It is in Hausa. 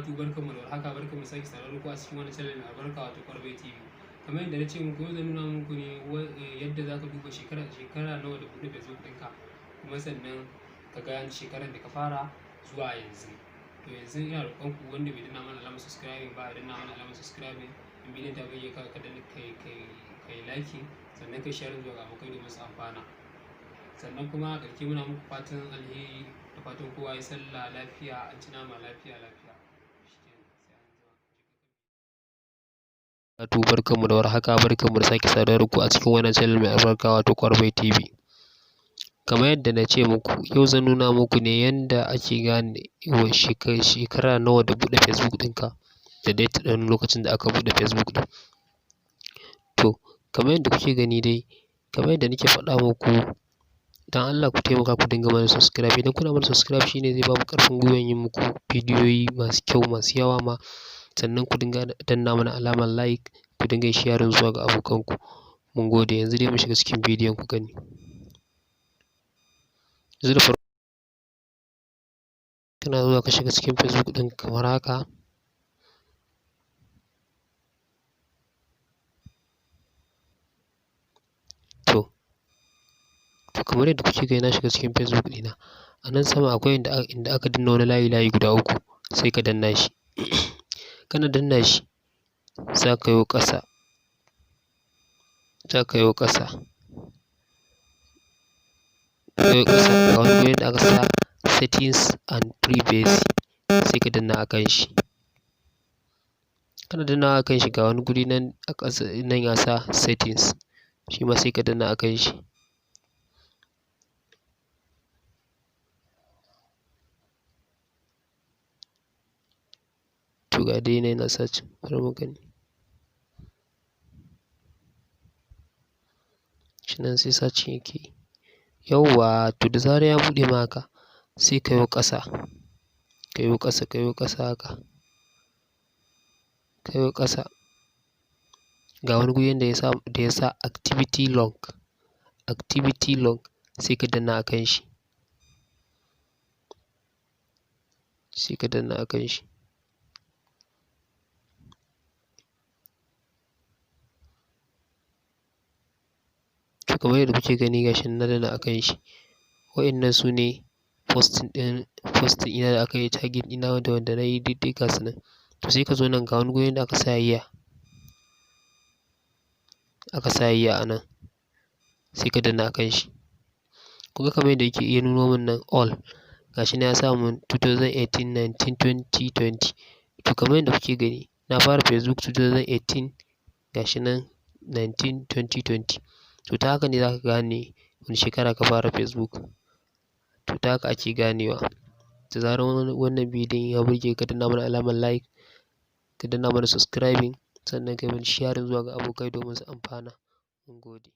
Wabarakatuh. Barkanmu da warhaka, barkanmu da sake saduwa da ku a cikin wannan channel mai albarka, wato Kwarbai TV. Kamar yadda na ce muku, yau zan nuna muku ne yadda za ka duba shekara nawa da buɗe Facebook ɗinka, kuma sannan ka ga shekarar da ka fara zuwa yanzu. To yanzu ina roƙon ku, wanda bai danna mana alamar subscribing ba, ya danna mana alamar subscribing. In bidiyon ta burge ka, ka danna kai liking, sannan kai sharing zuwa ga abokai domin su amfana. Sannan kuma a ƙarshe muna muku fatan alheri da fatan kowa ya sallah lafiya, an ci nama lafiya lafiya. Shikenan, sai an jima. Wato barkanmu da warhaka, barkanmu da sake saduwa da ku a cikin wannan channel mai albarka, wato Kwarbai TV. Kamar yadda na ce muku, yau zan nuna muku ne yanda ake gane wa shekara nawa da buɗe Facebook ɗinka, da date ɗin lokacin da aka buɗe Facebook ɗin. To kamar yadda kuke gani dai, kamar yadda nake faɗa muku, don Allah ku taimaka ku dinga mana subscribe. Idan kuna mana subscribe, shine zai bamu ƙarfin gwiwan yin muku bidiyoyi masu kyau, masu yawa ma. Sannan ku dinga danna mana alamar like, ku dinga sharing zuwa ga abokanku. Mun gode. Yanzu dai mu shiga cikin bidiyon ku gani. Yanzu da farko kana zuwa ka shiga cikin Facebook ɗin kamar haka. To kamar yadda kuke gani, na shiga cikin Facebook ɗina. A nan sama akwai inda aka danna wani layi layi guda uku, sai ka danna shi. Kana danna shi, za ka yo ƙasa, za ka yo ƙasa, ka yo ƙasa, ga wani guri da aka sa "Settings and privacy", sai ka danna a kan shi. Kana dannawa a kan shi, ga wani guri nan a ƙasa nan ya sa "Settings", shi ma sai ka danna a kan shi. To ga dai nan yana searching, bari mu gani. Shi nan sai searching yake yi. Yauwa, to da zarar ya buɗe ma haka, sai ka yo ƙasa, ka yo ƙasa, ka yo ƙasa haka, ka yo ƙasa. Ga wani guri da ya sa "Activity log", "Activity log", sai ka danna a kan shi. Sai ka danna a kan shi. To kamar yadda kuke gani, gashi nan na danna a kan shi. Wa'innan su ne posting ɗina da aka yi tagging ɗina da wanda na yi, duk dai gasu nan. To sai ka zo nan, ga wani guri da aka sa "Year". Aka sa "Year" a nan. Sai ka danna a kan shi. Kun ga kamar yadda yake iya nuno min nan all. Gashi nan ya sa mun 2018, 19, 20, 20. To kamar yadda kuke gani, na fara Facebook 2018, gashi nan 19, 20, 20. To ta haka ne za ka gane wane shekara ka fara Facebook. To ta haka ake ganewa. Da zarar wannan bidiyon ya burge ka, danna mana alamar like, ka danna mana subscribing, sannan ka yi mana sharing zuwa ga abokai domin su amfana. Mun gode.